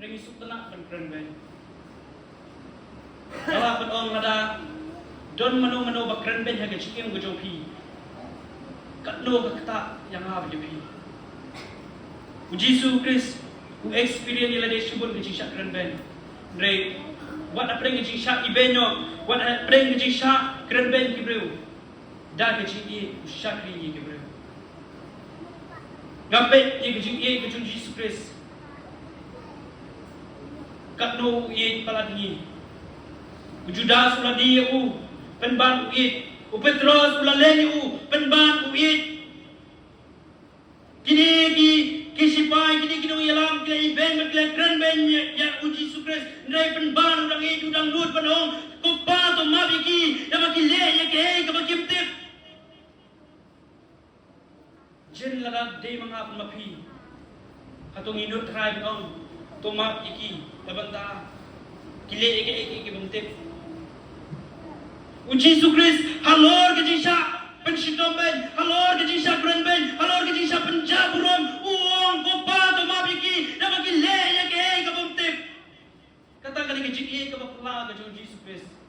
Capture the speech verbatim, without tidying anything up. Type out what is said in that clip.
Ngi suk tnat ban kren beiñ. Nga la pynong lada don mano mano ba kren beiñ ha ka jingim ka jong phi, katno ka ktah ïa nga bad ïa phi. U Jisu Khrist u experience ïa lade shibun ka jingshah kren beiñ. Hynrei wat hapdeng ka jingshah ibeiñ noh, wat hapdeng ka jingshah kren beiñ ki briew, da ka jingïeit u shakri ïa ki briew. Nga peit ïa ka jingïeit ka jong u Jisu Khrist, katno u ïeit palat ngi. U Judas u la die ïa u, pynban u ïeit. U Petros u la leh ïa u, pynban u ïeit. Kine ki, ki sipai, kine ki nongïalam ki la ibeiñ bad ki la kren beiñ ïa, ïa u Jisu Khrist. Hynrei pynban u dang ïeit, u dang nud ban ong, Ko Pa, to map ïa ki, da ba ki leh ïa kaei kaba kim tip. Jin lada dei ma nga bad ma phi, hato ngin nud trai ban ong, To map ïa ki, da bynta ki leh ïa kaei kaei ki bym tip? U Jisu Khrist halor ka jingshah pynshitom beiñ, halor ka jingshah kren beiñ, halor ka jingshah pynjah burom, u ong, Ko Pa, to map ïa ki, da ba ki leh ïa kaei ka bym tip. Kata ka dei ka jingïeit kaba phylla ka jong u Jisu Khrist.